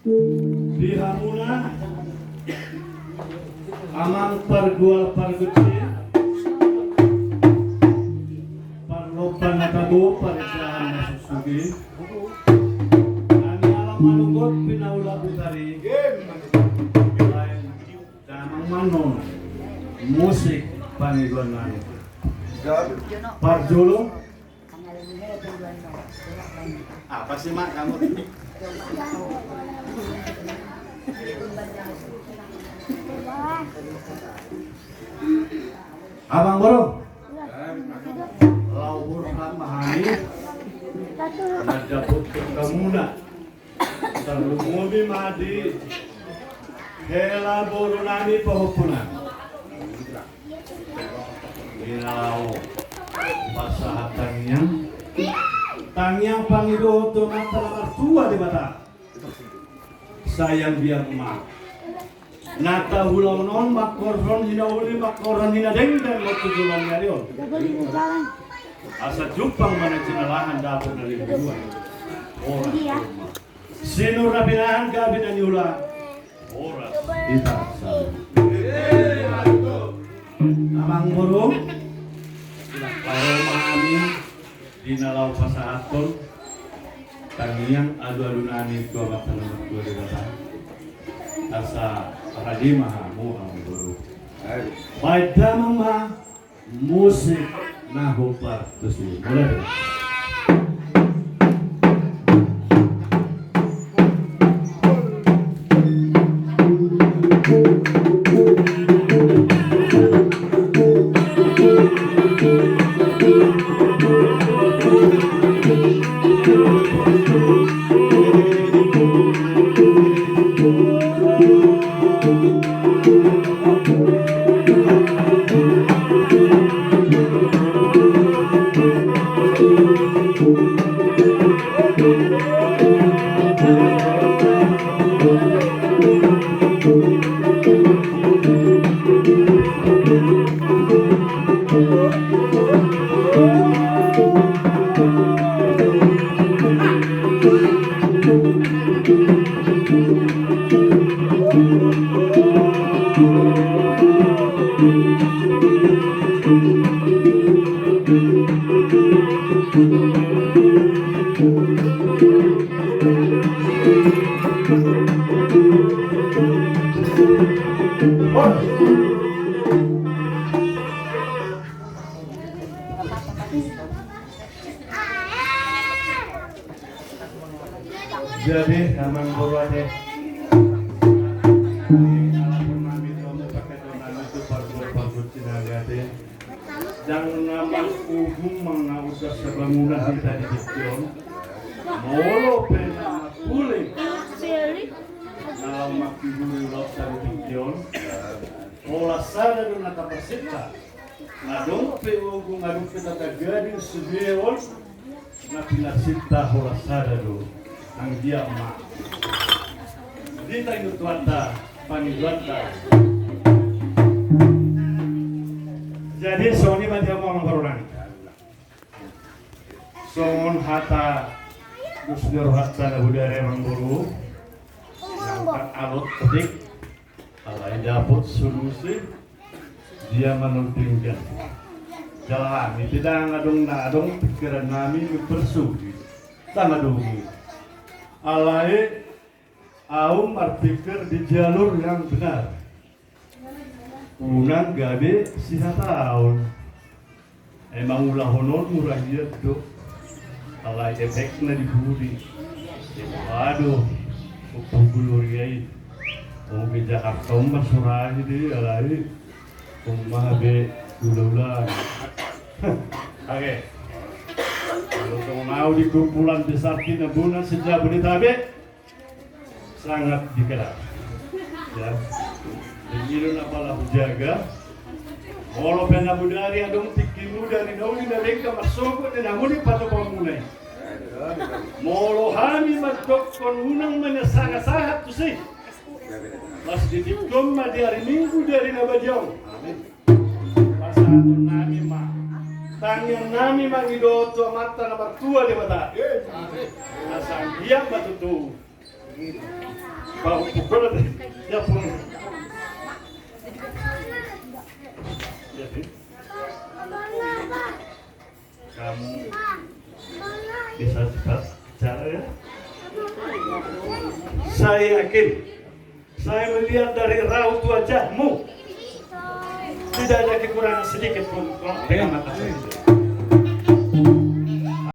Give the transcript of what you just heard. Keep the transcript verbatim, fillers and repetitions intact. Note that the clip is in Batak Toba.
Di hamuna amang pargual pargonsi, parlompan na tabo, parindahan na suksuk i, na nialap manogot pinaula butari, lain damang ma annon musik pangidoan nami. Parjolo, apa sih, Mak, kamu? Amang boru, laho borhat ma hami mandapothon hamuna. Tarlumobi ma di hela boru nami pahompuna. Di na laho pasahat tangiang, tangiang pangidoan tu Amanta na martua Debata. Sai anggiat ma na taulahon on mangkorhon hinauli, mangkorhon hinadenggan ma tu joloan ni ari on. Asa jumpang ma na jinalahan, dapot na leleng. Horas. Sinur na pinahan, gabe na niula. Horas. Hita saluhut. Amang boru, laho ma hami di na laho pasahathon tangiang alualu nami tu Amanta na martua Debata. Asa rade ma hamu, amang boru. Bahen damang ma musik na hombar tusi. Mulai do. Jadi, amang boru ate, alapon nami tu hamu, paketon nami tu pargual pargonsi nami ate. Ndang na mangkuhum mangaudar sabangunan hita di tingki on. Molo pe na marhuleng na laho mangkihuri ulaonta di tingki on, holan sada do na taparsinta. Adong pe ogung, adong pe tata gading sude on, na pinarsinta holan sada do. Anggiat ma di taingot tu hata pangidoanta. Jadi songon i ma di hamu, amang boru nami. Songon hata dos ni rohanta na bodari, amang boru, angkat alot petik, alai dapot solusi. Dia manontingkan. Jala hami pe ndang adong na adong pikiran nami mempersudi. Ndang adong i. Alai ahu marpikir di jalur yang benar. Unang gabe sihataon. Emang ulahon on murah hian do. Alai efekna di pudi. Ema do. Ompu Gloria i. Ompu Jakarta on ma surahi di alai. Ompu maha be ula-ula. Oke. Kalau songon ahu di kumpulan besar Tinambunan se-Jabodetabek. Sangat dikelar. Ya. Jadi i do na pala hujaga. Molo pe na bodari adong tingkimu dari na uli na denggan marsogot ni na muli patopamuna i. Molo hami mandokkon unang ma na sahat-sahat tusi. Las di tingki on ma di ari Minggu di ari na badia on. Pasahaton nami ma tangiang nami mangido tu Amanta na martua Debata. Asa anggiat ma tutu Bau pukul. Ya, pun. Jadi, kamu bisa cepat bicara, ya? Saya yakin, saya melihat dari raut wajahmu, tidak ada kekurangan sedikit pun. Tengok mata saya.